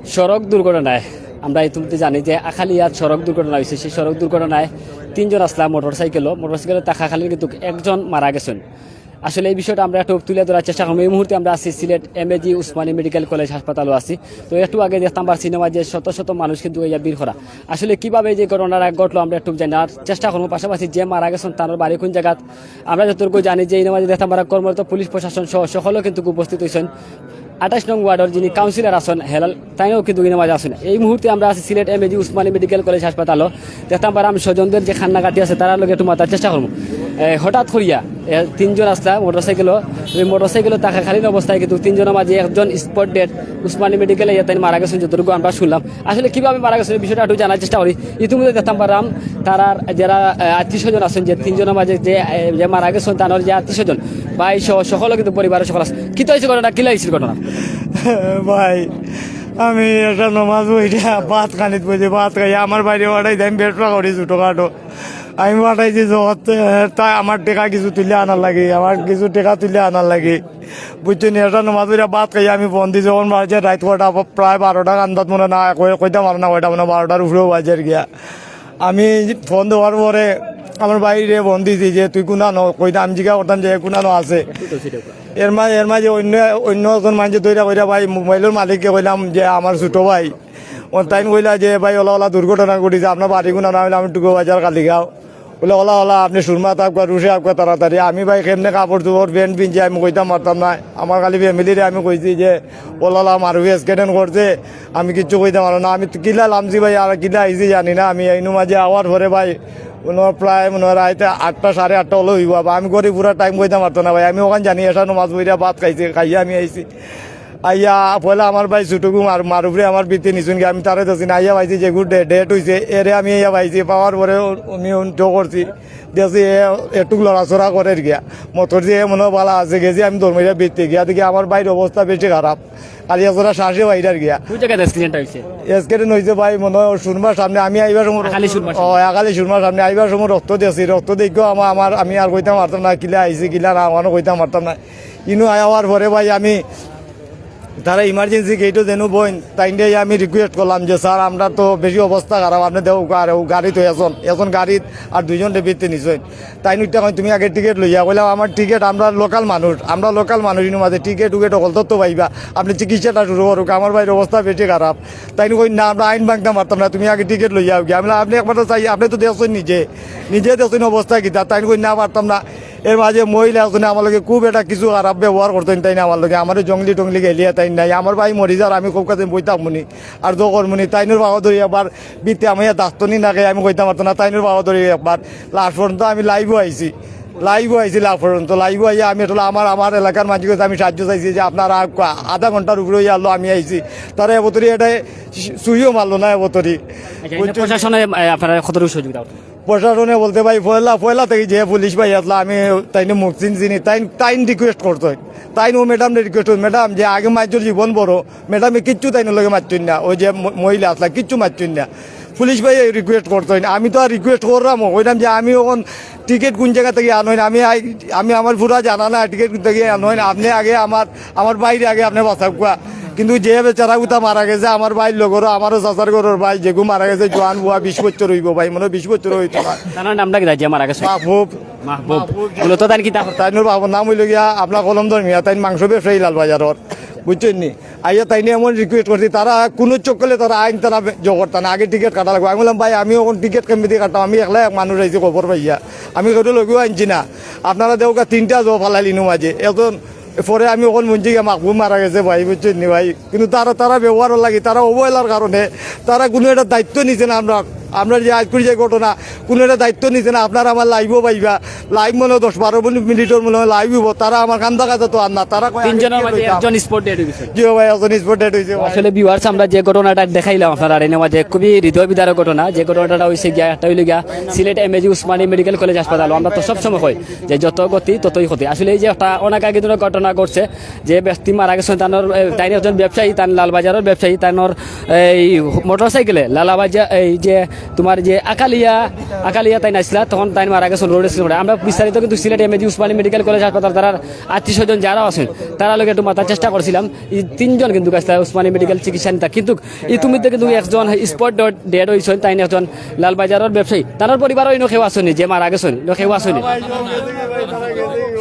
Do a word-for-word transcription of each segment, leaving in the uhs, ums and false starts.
সড়ক দুর্ঘটনায় আমরা ইতিমধ্যে জানি যে আখালিয়াত সড়ক দুর্ঘটনা হয়েছে। সেই সড়ক দুর্ঘটনায় তিনজন আসলা মোটরসাইকেলও, মোটরসাইকেলে থাকাকালীন কিন্তু একজন মারা গেছেন। আসলে এই বিষয়টা আমরা একটু তুলে ধরার চেষ্টা করবো। এই মুহূর্তে আমরা আছি সিলেট এমএজি উসমানী মেডিকেল কলেজ হাসপাতালও আছি। তো একটু আগে দেখতাম পারছি না যে শত শত মানুষ কিন্তু এই ভিড় করা। আসলে কিভাবে যে ঘটনাটা ঘটলো আমরা একটু জানার চেষ্টা করবো। পাশাপাশি যে মারা গেছেন তার বাড়ি কোন জায়গাত, আমরা যতটুকু জানি যে এই নামাজে দেখতাম পারা কর্মরত পুলিশ প্রশাসন সহ সকলেও কিন্তু উপস্থিত হয়েছেন। আঠাশ নং ওয়ার্ডের যিনি কাউন্সিলর আছেন হেলাল, তাইও কিন্তু এই নামাজে আছেন। এই মুহূর্তে আমরা আছি সিলেট এমএজি উসমানী মেডিকেল কলেজ হাসপাতালও। দেখতাম পারা আমি স্বজনদের যে কান্নাকাটি আছে তারার লগে একটু মাতার চেষ্টা করবো। এ, হঠাৎ করিয়া এ, তিনজন আসলা মোটরসাইকেলও, ওই মোটরসাইকেলও থাকাকালীন অবস্থায় কিন্তু তিনজনের মাঝে একজন স্পট ডেড উসমানী মেডিকেলে ইয়া তাই মারা গেছেন, যতটুকু আমরা শুনলাম। আসলে কিভাবে মারা গেছেন এই বিষয়টা একটু জানার চেষ্টা করি। ইতিমধ্যে দেখতাম পারাম তারার যারা আত্মীয় স্বজন আছেন, যে তিনজনের মাঝে যে আহ, যে মারা গেছেন তার যে আত্মীয় স্বজন, ভাই সহ সকলে কিন্তু পরিবারের সকল আছে। কি তো হয়েছে ঘটনা, কি লাগছিল ঘটনা? ভাই, আমি একটা নমাজ পড়িয়া ভাত খানিত বইছি, ভাত খাই আমার বাইরে ওটাই আমি ব্যবসা করি ছোটোখাটো। আমি পাঠাইছি জগতে, তাই আমার টেকা কিছু তুলে আনার লাগি, আমার কিছু টেকা তুলে আনার লাগি। বুঝছো নি, এটা নমাজ পড়িয়া ভাত খাই আমি ফোন দিছি, যখন বাজে রাত কয়টা, প্রায় বারোটা কান্দাত মনে না, কই- কইতাম পারো না কয়টা, মানে বারোটার উপরেও বাজে আর গিয়া। আমি ফোন দেওয়ার পরে আমার বাইরে ফোন দিছি যে তুই কোনানো, কইতা আমি জিজ্ঞাসা করতাম যে কোনানো আছে। এর মাঝে এর মাঝে অন্য অন্য একজন মাঝে দইরা কইরা ভাই মোবাইলের মালিককে কইলাম যে আমার ছোট ভাই, ও তাইন কইলা যে ভাই ওলা ওলা দুর্ঘটনা ঘটিছে, আপনার বাড়ি কোনানো? আমি টুকু বাজার কালিগাঁও। বলে ওলা ওলা আপনি সুরমা থাকবা, রুশে থাকবা তাড়াতাড়ি। আমি ভাই কেমনে কাপড় চোপড় প্যান্ট পিনছি আমি কইতাম পারতাম না। আমার খালি ফ্যামিলিরে আমি কইছি যে ওলা ওলা মারুফে অ্যাক্সিডেন্ট করছে, আমি কিচ্ছু কইতাম পারো না। আমি তো কিলা লামছি ভাই, আর কিলা আইছি জানি না। আমি এইনু মাঝে আওয়ার পরে ভাই মনে হয় প্রায় মনে হয় রাইতে আটটা, সাড়ে আটটা হলে হইব। আবার আমি ঘড়ি পুরা টাইম কইতাম পারতো না ভাই। আমি ওখান জানি এসা নমাজ পড়িয়া ভাত খাইছি, খাইয়া আমি আইছি। আইয়া পয়লা আমার ভাই ছোটগু মার মারুফরে আমার বিতে নিছুন গিয়া, আমি তারে দেখছি না। আইয়া পাইছি যেগু ডেট হইছে, এরে আমি আইয়া পাইছি, পাওয়ার পরে আমি ডো করছি, দেখছি এ একটু লড়াচড়া করে গিয়া। মতর যে মনে হয় ভালা আছে, গেছি আমি দৌড় মারিয়া বিতে গিয়া দেখি আমার ভাইর অবস্থা বেশি খারাপ। খালি একজোড়া শ্বাসে বাইরার গিয়া। কোন জায়গায় অ্যাক্সিডেন্ট হয়েছে? এসকেটে নইছে ভাই, মনে হয় সুরমার সামনে আমি আইবার সময় আকালি সুরমার সামনে। ও, আকালি সুরমার সামনে আইবার সময় রক্ত দেখছি, রক্ত দেখিও আমার আমার আমি আর কইতাম পারতাম না, কিলা আইছি কিলা না, আমারও কইতাম পারতাম না। ইনু আওয়ার পরে ভাই আমি তারা ইমার্জেন্সি গেটও যেন বইন, তাইনরে আমি রিকোয়েস্ট করলাম যে স্যার আমরা তো বেশি অবস্থা খারাপ, আপনি দেখো আর ও গাড়িত হয়ে এখন এখন গাড়িত আর দুইজন ডেবিতে নিছইন। তাই নুইটা কইন তুমি আগে টিকিট লইয়া, কইলাম আমার টিকিট, আমরা লোকাল মানুষ, আমরা লোকাল মানুষ ইনু মাঝে টিকিট উকেট অকল তো পাইবা, আপনি চিকিৎসাটা শুরু করুক, আমার ভাইর অবস্থা বেশি খারাপ। তাই নু কই না আমরা আইন ভাঙতাম পারতাম না, তুমি আগে টিকিট লইয়া আও গিয়া। আমি বললাম, আপনি একবার তো চাই, আপনি তো দেখছেন নিজে, নিজে দেখছেন অবস্থা কিতা। তাই নু কই না পারতাম না। এর মাঝে মহিলা একজনে আমার লগে খুব একটা কিছু খারাপ ব্যবহার করতেন, তাই না আমার লগে আমার জঙ্গলি টঙ্গলি গেলিয়া তাই নাই, আমার ভাই মরি যার আমি খুব কাছে বই থাকমুনি আর দো করমুনি। তাইনর বাবা ধরি একবার বিতে আমি ডাক্তনি না খাই আমি কইতাম পারতাম না। তাইনর বাবা ধরি একবার লাস্ট পর্যন্ত আমি লাইভও আইছি, লাইভও আইছি লাস্ট পর্যন্ত। লাইভও আইয়া আমি আসলে আমার আমার এলাকার মাঝে আমি সাহায্য চাইছি যে আপনারা আধা ঘন্টার উপরে হইয়া আলো আমি আইছি, তারা এবতরি এটা সুইও মারলো না এবতরি। আচ্ছা, এখানে প্রশাসনে আহ, আপনারা কতটুকু সহযোগিতা করছেন? প্রশাসনে বলতে ভাই পয়লা পয়লা থেকে যে পুলিশ ভাই আসলে আমি তাইনে মুখ চিনছি নি, তাইন তাইন রিকোয়েস্ট করতো, তাইন ও ম্যাডাম রিকোয়েস্ট করতো, ম্যাডাম যে আগে মাইজর জীবন বড়, ম্যাডামে কিচ্ছু তাইন লগে মারছইন না, ওই যে ম- মহিলা আসলা কিচ্ছু মারছইন না। পুলিশ ভাই রিকোয়েস্ট করতো, আমি তো আর রিকোয়েস্ট করলাম, কইলাম যে আমি এখন টিকিট কোন জায়গা থেকে আনইন, আমি আই- আমি আমার পুরা জানা না টিকিট কোন থেকে আনইন, আপনি আগে আমার আমার বাইরে আগে আপনি বাঁচাউকা। কিন্তু যে বেচারা উতা মারা গেছে আমার ভাইর লগরও, আমারও চাচার ঘরর ভাই যেগু মারা গেছে জোয়ান বুয়া বিশ বছর হইব ভাই, মনে হয় বিশ বছর হইতো না। তার নামটা কি যে মারা গেছে? মাহবুব। মাহবুব। মূলত তার কিতা করতা? তাইনর বাবার নাম হইল গিয়া আপনার কলম ধর্মিয়া, তাইন মাংস ব্যবসায়ী লালবাজারর, বুঝছেন নি? আইয়া তাইনে এমন রিকোয়েস্ট করছি, তারা কোনো চক্কলে তারা আইন তারা জো করতা না, আগে টিকিট কাটা লাগবে। আমি বললাম ভাই আমি এখন টিকিট কেমনি দিয়ে কাটতাম, আমি একলা এক মানুষ আইছি খবর পাইয়া, আমি কেউ লগেও আনছি না। আপনারা দেওকা তিনটা জো ফালাইলি নু মাঝে এখন পরে আমি ওখান মঞ্জি গিয়া মাহবুব মারা গেছে ভাই, বুঝছেন নি ভাই? কিন্তু তারা তারা ব্যবহার লাগি, তারা অবহেলার কারণে তারা কোনো একটা দায়িত্ব নিছে না। আমরা আমরা যে আজকুর যে ঘটনা, কোনো একটা দায়িত্ব নিছে না। আপনারা আমার লাইভও পাইবা, লাইভ মনে হয় দশ বারো মিনিটর মনে হয় লাইভ হইব। তারা আমার কান্দা কাজা তো আর না, তারা কয়, "আগে তিনজনের টিকিট মাঝে লইতাম।" একজন স্পট ডেড হয়ে গেছে। জি ভাই, একজন স্পট ডেড হয়েছে ভাই। আসলে ভিউয়ার্স, আমরা যে ঘটনাটা দেখাইলাম আপনারা এর মাঝে খুবই হৃদয় বিদারক ঘটনা। যে ঘটনাটা হইছে গিয়া একটা হইল গিয়া সিলেট এমএজি উসমানী মেডিকেল কলেজ হাসপাতাল। আমরা তো সবসময় কই যে যত গতি ততই ক্ষতি। আসলে এই যে একটা অনাকাঙ্ক্ষিত ঘটনা ঘটছে, যে ব্যক্তি মারা গেছেন তানোর তাইন একজন ব্যবসায়ী, তান লালবাজারের ব্যবসায়ী, তানোর এই মোটরসাইকেলে লালাবাজার এই যে তোমার যে আকালিয়া, আকালিয়া তাইন আছলা, তখন তাইন মারা গেছইন রোড অ্যাক্সিডেন্ট করি। আমরা বিস্তারিত কিন্তু সিলেট এমএজি উসমানী মেডিকেল কলেজ হাসপাতাল, তারার আত্মীয় স্বজন যারা আছইন, তারার লগে একটু মাতার চেষ্টা করছিলাম। এই তিনজন কিন্তু আছলা উসমানী মেডিকেল চিকিৎসা নিতা, কিন্তু ইতিমধ্যে কিন্তু একজন স্পট ডেড অইছইন, তাইন একজন লালবাজারর ব্যবসায়ী। তারার পরিবারও ইনো কেউ আছইন নি যে মারা গেছইন, ইনো কেউ আছইন নি?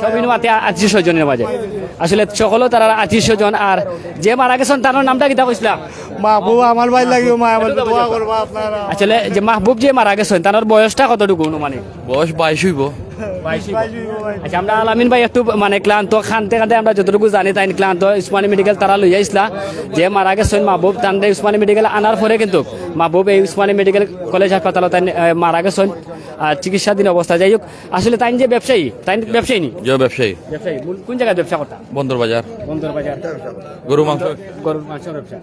সব ইনো মাতে আত্মীয় স্বজনের মাঝে। আসলে সকলও তারার আত্মীয় স্বজন। আর যে মারা গেছইন, তারার নামটা কিতা কইছলা? মাহবুব আমার ভাই লাগিও, মা আমার দোয়া করবা আপনারা। আসলে যে মাহবুব যে মারা গেছইন, তারার বয়সটা কতটুকু অনুমানিক? বয়স বাইশ অইবো। বাইশ অইবো। আচ্ছা, আমরা আলামিন ভাই একটু মানে ক্লান্ত, কানতে কানতে আমরা যতটুকু জানি তাইন ক্লান্ত। উসমানী মেডিকেল তারা লইয়া আইছলা, যে মারা গেছইন মাহবুব, তানরে উসমানী মেডিকেল আনার পরে কিন্তু মাহবুব এই উসমানী মেডিকেল কলেজ হাসপাতালো তাইন, আহ, মারা গেছইন, আর চিকিৎসাধীন অবস্থা। যাই হোক, আসলে তাইন যে ব্যবসায়ী, তাইন ব্যবসায়ী নি? যে ব্যবসায়ী। ব্যবসায়ী, মূল কোন জাগাত ব্যবসা করতা? বন্দর বাজার। বন্দর বাজার। গরু মাংস। গরুর মাংস ব্যবসা।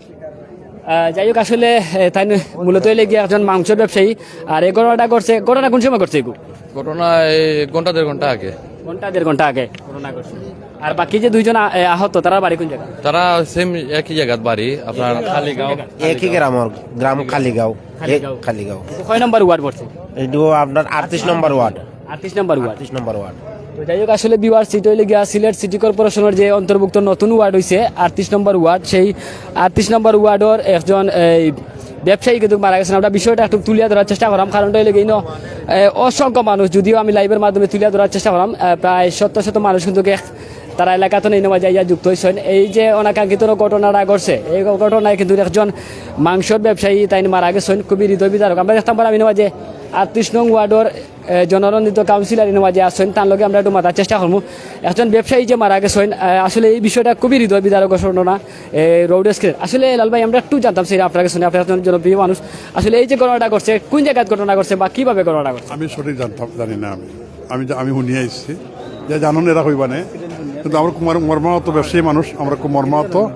আহ, যাই হোক, আসলে, এ, তাইন মূলত অইলে গিয়া একজন মাংস ব্যবসায়ী। আর এই ঘটনাটা ঘটছে, ঘটনা কোন সময় ঘটছে এগু? ঘটনা এই ঘন্টা দেড় ঘন্টা আগে। ঘন্টা দেড় ঘন্টা আগে ঘটনা ঘটছে। আর বাকি যে দুইজন আ-, এ, আহত, তারার বাড়ি কোন জাগাত? তারা সেম একই জাগাত বাড়ি, আপনার খালিগাঁও। একই গ্রামর, গ্রাম খালিগাঁও। খালিগাঁও। এ, খালিগাঁও। কয় নম্বর ওয়ার্ড পড়ছে? এইটু আপনার আটত্রিশ নম্বর ওয়ার্ড। আটত্রিশ নম্বর ওয়ার্ড। আটত্রিশ নম্বর ওয়ার্ড। তো যাই হোক, আসলে ভিউয়ার্স, ইটা অইলে গিয়া সিলেট সিটি কর্পোরেশনের যে অন্তর্ভুক্ত নতুন ওয়ার্ড অইছে, আটত্রিশ নম্বর ওয়ার্ড, সেই আটত্রিশ নম্বর ওয়ার্ডর একজন এই ব্যবসায়ী কিন্তু মারা গেছইন। আমরা বিষয়টা একটু তুলিয়া ধরার চেষ্টা করলাম, কারণটা অইলে গিয়া ইনো, এ, অসংখ্য মানুষ, যদিও আমি লাইভের মাধ্যমে তুলিয়া ধরার চেষ্টা করলাম, এ, প্রায় শত শত মানুষ কিন্তু এক-, তারা এলাকাত ইনো মাঝে আইয়া যুক্ত অইছইন। এই যে অনাকাঙ্ক্ষিত ঘটনাটা ঘটছে, এই ঘটনায় কিন্তু একজন মাংসর ব্যবসায়ী তাইন মারা গেছইন, খুবই হৃদয় বিদারক। আমরা দেখতাম পারলাম ইনো মাঝে আটত্রিশ নং ওয়ার্ডর এ, জননন্দিত কাউন্সিলর ইনো মাঝে আছইন, তান লগে আমরা একটু মাতার চেষ্টা করমু। একজন ব্যবসায়ী যে মারা গেছইন, এ, আসলে এই বিষয়টা খুবই হৃদয় বিদারক ঘটনা, এ, রোড অ্যাক্সিডেন্ট। আসলে লাল ভাই, আমরা একটু জানতাম চাই আপনার কাছে, আপনি একজন জনপ্রিয় মানুষ, আসলে এই যে ঘটনাটা ঘটছে, কোন জাগাত ঘটনা ঘটছে বা কিভাবে ঘটনা ঘটছে? আমি সঠিক জানতাম, জানি না আমি। আমি জা-, আমি হুনিয়া আইছি। যে জানইন এরা কইবা নে। কিন্তু আমরা খুব মর্মাহত ব্যবসায়ী মানুষ, আমরা খুব মর্মাহত।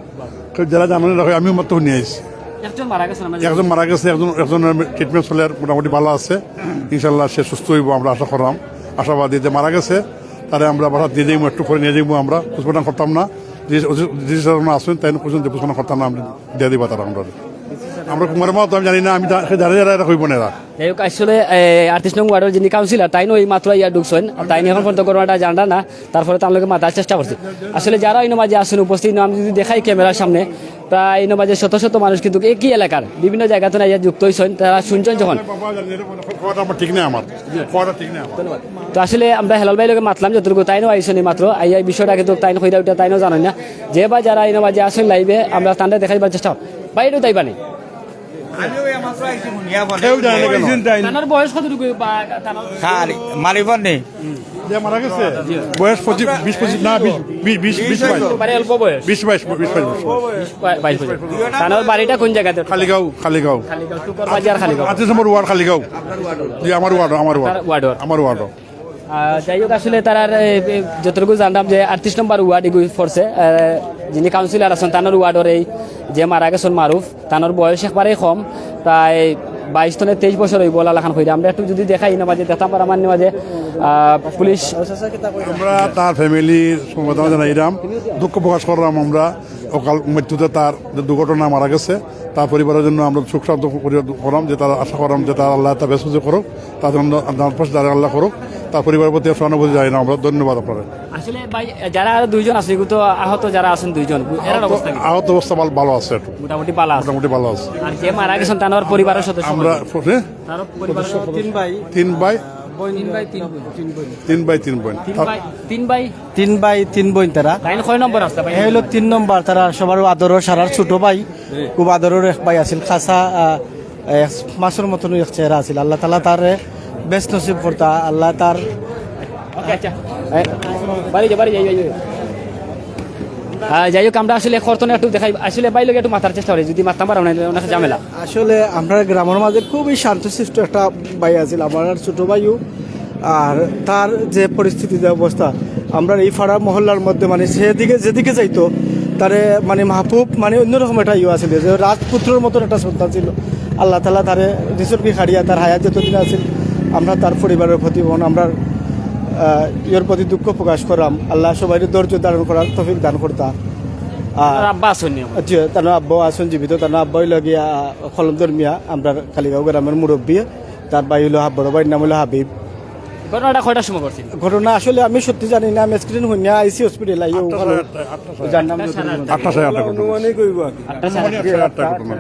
কেউ যারা জানইন এরা কই, আমিও মাত্র হুনিয়া আইছি। একজন মারা গেছইন, আমরা একজন মারা গেছে, একজন, একজনের ট্রিটমেন্ট চলে, আর মোটামুটি ভালা আছে। ইনশাল্লাহ সে সুস্থ অইবো, আমরা আশা করলাম, আশাবাদী। যে মারা গেছে, তারে আমরা বাসাত নিয়া যাইমু, একটু পরে নিয়া যাইমু আমরা, পোস্টমর্টম করতাম না। যে, যে, যে আছইন, তাইন কইছইন যে পোস্টমর্টম করতাম না, আমরা দিয়া দিবা তারা আমরা। আমরা কুমার মা তো আমি জানি না, আমি জা-, জানি এরা, এরা কইবো না এরা। যাই হোক, আসলে, এ, আটত্রিশ নং ওয়ার্ডর যিনি কাউন্সিলর, তাইনও এই মাত্র আইয়া ঢুকছইন, তাইন এখন পর্যন্ত ঘটনাটা জানরা না, তারপরে তার লগে মাতার চেষ্টা করছি। আসলে যারা ইনো মাঝে আছইন উপস্থিত, আমি যদি দেখাই ক্যামেরার সামনে, প্রায় ইনো মাঝে শত শত মানুষ কিন্তু একই এলাকার বিভিন্ন জাগা থনে আইয়া যুক্ত অইছইন, তারা হুনছইন যখন। বাবা জানি, এটা খবরটা আমার ঠিক নাই আমার। খবরটা ঠিক নাই আমার। তো আসলে আমরা হেলাল ভাইর লগে মাতলাম যতটুকু, তাইনও আইছইন এই মাত্র, আইয়া এই বিষয়টা কিন্তু তাইন কইরা উঠা, তাইনও জানইন না। যে বা যারা ইনো মাঝে আছইন লাইভে, আমরা তানরে দেখাইবার চেষ্টা করি। ভাই, একটু তাইবা নি? কেউ জানে না কেন? তানর বয়স কতটুকু বা তানর খালি মারিবর নি? যে মারা গেছে? বয়স পঁচিশ, বিশ, পঁচিশ, না, বিশ, বিশ, বিশ, বিশ, বাইশ। মানে অল্প বয়স। বিশ, বাইশ, বিশ, বাইশ বছর। বা-, বাইশ বছর। তানর বাড়িটা কোন জাগাত? খালিগাঁও, খালিগাঁও। খালিগাঁও, টুকর বাজার খালিগাঁও। আটত্রিশ নম্বর ওয়ার্ড খালিগাঁও। জি, আমার ওয়ার্ড, আমার ওয়ার্ড। তার ওয়ার্ড। আমার ওয়ার্ড। আহ, যাই হোক, আসলে তারার, এ, এ, যতটুকু জানলাম যে আটত্রিশ নম্বর ওয়ার্ড এগু পড়ছে, এ, যিনি কাউন্সিলর আছইন, তানর ওয়ার্ডর এই যে মারা গেছইন মারুফ, তানর বয়স একবারেই কম, প্রায় বাইশ থনে তেইশ বছর অইবো, অলা লাখান কইরা। আমরা একটু যদি দেখাই, ইনো মাঝে দেখতাম পারলাম, ইনো মাঝে, আহ, পুলিশ। আমরা তার ফ্যামিলি সমবেদনা জানাইরাম, দুঃখ প্রকাশ করলাম আমরা অকাল মৃত্যুতে তার যে দুর্ঘটনা মারা গেছে, তার পরিবারের জন্য আমরা শোক সান্তনা করি-, করলাম, যে তার আশা করলাম যে তার আল্লাহ তার বেহেস্ত নসিব করুক, তার জন্য জান্নাত ফেরদৌস আল্লাহ করুক, তার পরিবারের প্রতি সহানুভূতি জানাইরাম আমরা। ধন্যবাদ আপনারে। আসলে ভাই, যারা আরো দুইজন আছে, এগু তো আহত যারা আছইন দুইজন, এরার আহত, অবস্থা কি? আহত অবস্থা ভালো, ভালো আছে একটু। মোটামুটি ভালো আছে। মোটামুটি ভালো আছে। আর যে মারা গেছইন, তানর পরিবারের সদস্য আমরা, কতজন? হ্যাঁ? তার পরিবারের তিন ভাই। তিন ভাই? তিন ভাই, তিন বোন, তিন বোন। তিন ভাই, তিন বোন। তিন ভাই, তিন ভাই? তিন ভাই, তিন বোন তারা। তাইন কয় নম্বর আছলা ভাই? এই অইলো তিন নম্বর, তারা সবার আদরর, সারার ছোট ভাই, খুব আদরর এক ভাই আছিল, খাসা, আহ, এক মাছর মতন এক চেহারা আছিল। আল্লাহ তাআলা তারে বেহেস্ত নসিব করতা, আল্লাহ তার ওকে, আচ্ছা। এ, বাড়ি যা, বাড়ি যা, যা, যা। আহ, যাই হোক, আমরা আসলে করতনে একটু দেখাই, আসলে ভাইর লগে একটু মাতার চেষ্টা করি, যদি মাততাম পারলাম না, অনেক ঝামেলা। আসলে আমরার গ্রামর মাঝে খুবই শান্তশিষ্ট একটা ভাই আছিল, আমার ছোট ভাইও। আর তার যে পরিস্থিতি, যে অবস্থা, আমরার এই পাড়া মহল্লার মধ্যে মানে যেদিকে, যেদিকে যাইতো, তারে মানে মাহবুব মানে অন্যরকম একটা ইয়ে আছিল, যে রাজপুত্রর মতন একটা সন্তান ছিল। আল্লাহ তাআলা তারে রিজিক খাড়িয়া তার হায়াত যতদিন আছিল, আমরা তার পরিবারের প্রতি এবং আমরার, আহ, ইয়ের প্রতি দুঃখ প্রকাশ করলাম। আল্লাহ সবাইরে ধৈর্য ধারণ করার তৌফিক দান করতা। তার আব্বা আছইন নি? জি, তার আব্বা আছইন জীবিত। তার আব্বা অইল গিয়া কলমধর মিয়া, আমরার কালিগাঁও গ্রামর মুরব্বী। তার ভাই অইল হাব-, বড় ভাইর নাম অইল হাবিব। ঘটনাটা কয়টার সময় ঘটছিল? ঘটনা আসলে আমি সত্যি জানি না, আমি স্ক্রিন হুনিয়া আইছি হসপিটাল, আইও আটটা সাড়ে আটটা, আটটা সাড়ে জানলাম আটটা যে সাড়ে আটটা। আটটা সাড়ে আটটা ঘটনা। আনুমানিক অইব আর কি। আটটা সাড়ে আটটা। আটটা সাড়ে আটটা ঘটনা।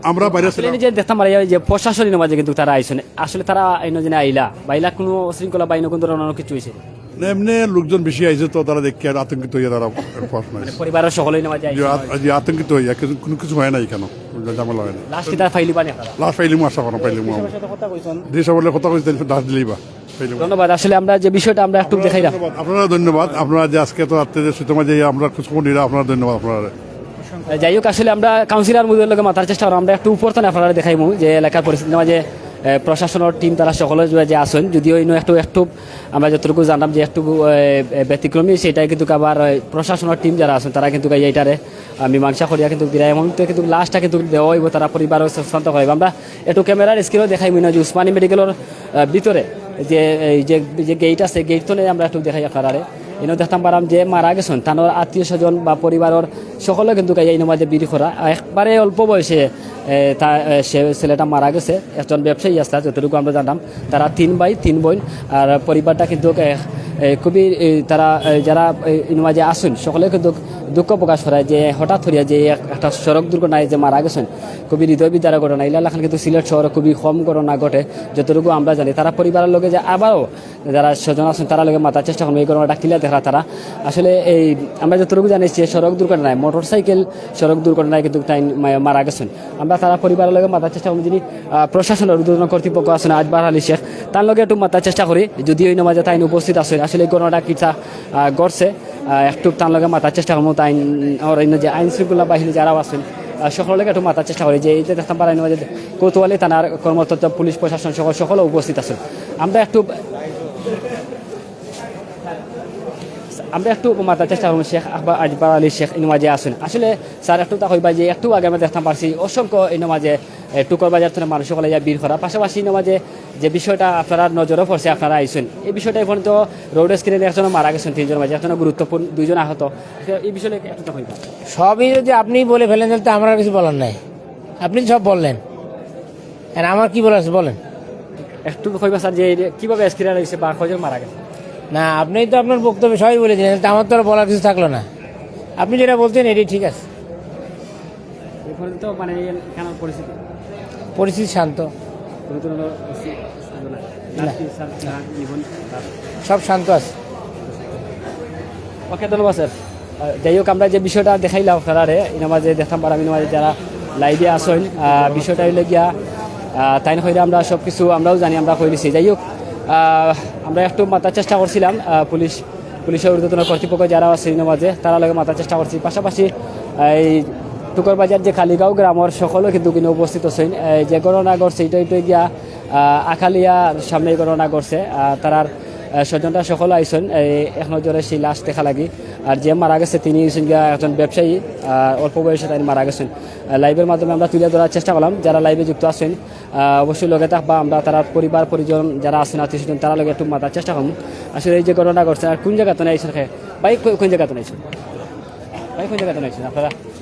আমরা বাইরে আসলে ছিলাম। এই যে দেখতাম আর এই যে প্রশাসনের মাঝে কিন্তু তারা আইছইন, আসলে তারা এনে যে আইলা, বাইলা কোনো শৃঙ্খলা বা এনে কোনো ধরনের কিছু হয়েছে? না, এমনি লোকজন বেশি আইছে তো, তারা দেখে আর আতঙ্কিত হইয়া তারা প্রশ্ন মানে আইছে। পরিবারের সকলেই নেওয়া যায়? জি, আত-, জি, আতঙ্কিত হইয়া কিছু, কোনো কিছু হয় না এখানে, কোনো ঝামেলা হয় না। লাশ কি তারা ফাইলি বানিয়ে আপনারা? লাশ ফাইলিমু, আশা করি ফাইলিমু। পুলিশের সাথে কথা কইছেন? জি, সব বলে কথা কইছেন, লাশ দিলেই বা ফাইলিমু। ধন্যবাদ। আসলে আমরা যে বিষয়টা আমরা একটু দেখাইলাম। ধন্যবাদ, আপনারা ধন্যবাদ। আপনারা যে আজকে তো রাত্রে যে সুতমা যে আমরা খোঁজ খবর নিলাম, আপনারা ধন্যবাদ আপনারা। যাই হোক, আসলে আমরা কাউন্সিলর মহোদয়ের লগে মাতার চেষ্টা করলাম, আমরা একটু উপর তনে আপনারা দেখাইমু যে এলাকার পরিস্থিতি, মানে যে, এ, প্রশাসনের টিম তারা সকলে যে, যে আছেন, যদিও ইনো একটু, একটু আমরা যতটুকু জানলাম যে একটু, এ, এ, ব্যতিক্রমী, সেটাই কিন্তু আবার, এ, প্রশাসনের টিম যারা আছেন তারা কিন্তু এই এটারে, আ, মীমাংসা করিয়া কিন্তু বিদায় মুহূর্তে কিন্তু লাশটা কিন্তু দেওয়া হইব, তারা পরিবারও হস্তান্তর করা হইব। আমরা একটু ক্যামেরার স্ক্রিনও দেখাইমু না যে উসমানী মেডিকেলের, আ, ভিতরে যে, এই যে, যে গেট আছে, গেট তনে আমরা একটু দেখাই আপনারারে। ইনো দেখতাম পারাম যে মারা গেছেন, তানোর আত্মীয় স্বজন বা পরিবারের সকলে কিন্তু গাইয়া ইনো মাঝে ভিড় করা। একবারে অল্প বয়সে, এ, তা, এ, সে ছেলেটা মারা গেছে। একজন ব্যবসায়ী আছে, যতটুকু আমরা জানলাম। তারা তিন ভাই, তিন বোন। আর পরিবারটা কিন্তু, এ, এ, খুবই, এ, তারা, এ, যারা, এ, ইনো মাঝে আছেন, সকলে কিন্তু দুঃখ প্রকাশ করায় যে হঠাৎ করিয়া যে এক-, একটা সড়ক দুর্ঘটনায় যে মারা গেছেন, খুবই হৃদয় বিদারক ঘটনা। ইলা লাখান কিন্তু সিলেট শহরে খুবই কম ঘটনা ঘটে, যতটুকু আমরা জানি। তারা পরিবারের লগে যে আবারও যারা স্বজন আছেন, তারা লগে মাতার চেষ্টা করবো এই ঘটনাটা কিলা দেখা তারা। আসলে এই আমরা যতটুকু জানি যে সড়ক দুর্ঘটনায়, মোটরসাইকেল সড়ক দুর্ঘটনায় কিন্তু তাই মা-, মারা গেছেন। আমরা তারা পরিবারের লগে মাতার চেষ্টা করবো, যিনি, আহ, প্রশাসনের ঊর্ধ্বতন কর্তৃপক্ষ আছেন আজবার আলী শেখ, তার লগে একটু মাতার চেষ্টা করি, যদি ওই নামাজে তাই উপস্থিত আছেন, আসলে এই ঘটনাটা কিতা, আহ, ঘটছে, আহ, একটু তার লগে মাতার চেষ্টা করবো। তাই ওর অন্য যে আইন শৃঙ্খলা বাহিনী যারাও আছেন, আহ, সকলের লগে একটু মাতার চেষ্টা করি যে এই যে দেখতাম পারা এই নামাজে কোতোয়ালি থানার কর্মকর্তা, পুলিশ প্রশাসন সহ সকলে উপস্থিত আছেন। আমরা একটু, আমরা একটু মাতার চেষ্টা করবো শেখ আজবার আলী শেখ ইনো মাঝে আছেন। আসলে স্যার একটু তা কইবা যে একটু আগে আমরা দেখতাম পারছি অসংখ্য ইনো মাঝে, এ, টুকর বাজার থেকে মানুষ সকলে ইয়া ভিড় করা, পাশাপাশি ইনো মাঝে যে বিষয়টা আপনারা নজরে পড়ছে, আপনারা আইছেন, এই বিষয়টা এখন তো রোড স্ক্রিনে একজন মারা গেছেন, তিনজন মাঝে একজন গুরুত্বপূর্ণ, দুইজন আহত। এই বিষয়ে একটু তা কইবা। সবই যদি আপনি বলে ফেলেন, তাহলে তো আমার আর কিছু বলার নাই। আপনি সব বললেন, আর আমার কি বলার আছে বলেন? একটু কইবা স্যার যে এই যে কিভাবে অ্যাক্সিডেন্ট হয়েছে বা কয়জন মারা গেছে? না, আপনি তো আপনার বক্তব্যে সবই বলে দিলেন, তো আমার তো আর বলার কিছু থাকলো না। আপনি যেটা বলছেন এটাই ঠিক আছে। এই পর্যন্ত মানে এখানে পরিস্থিতি? পরিস্থিতি শান্ত। কোনো ধরনের অসু-, অসুবিধা নাই? না। লাশ কি স্যার, না, জীবন, লাশ? সব শান্ত আছে। ওকে, ধন্যবাদ স্যার। আহ, যাই হোক, আমরা যে বিষয়টা দেখাইলাম আপনারারে, ইনো মাঝে দেখতাম পারাম, ইনো মাঝে যারা লাইভে আসইন, আহ, বিষয়টা হইলে গিয়া, আহ, তাইন কইরা আমরা সব কিছু আমরাও জানি, আমরা কই দিছি। যাই হোক, আহ, আমরা একটু মাতার চেষ্টা করছিলাম, আহ, পুলিশ, পুলিশের ঊর্ধ্বতন কর্তৃপক্ষ যারা আছে ইনো মাঝে, তারা লগে মাতার চেষ্টা করছি। পাশাপাশি এই টুকর বাজার যে কালিগাঁও গ্রামের সকলও কিন্তু ইনো উপস্থিত আছেন। এই যে ঘটনা ঘটছে, এটা, এটা গিয়া, আহ, আখালিয়ার সামনে এই ঘটনা ঘটছে। আহ, তারার, আহ, স্বজনরা সকল আইছেন, এই এক নজরে সেই লাশ দেখা লাগি। আর যে মারা গেছে তিনি হইছেন গিয়া একজন ব্যবসায়ী, আহ, অল্প বয়সে তাই মারা গেছেন। আহ, লাইভের মাধ্যমে আমরা তুলে ধরার চেষ্টা করলাম, যারা লাইভে যুক্ত আছেন, আহ, অবশ্যই লগে থাকবা। আমরা তারা পরিবার পরিজন যারা আছেন, আত্মীয় স্বজন, তারা লগে একটু মাতার চেষ্টা করবো। আসলে এই যে ঘটনা ঘটছে, আর কোন জায়গা তো আইছেন খে? ভাই, কো-, কোন জায়গা তো আইছেন? ভাই, কোন জায়গা তো আইছেন আপনারা?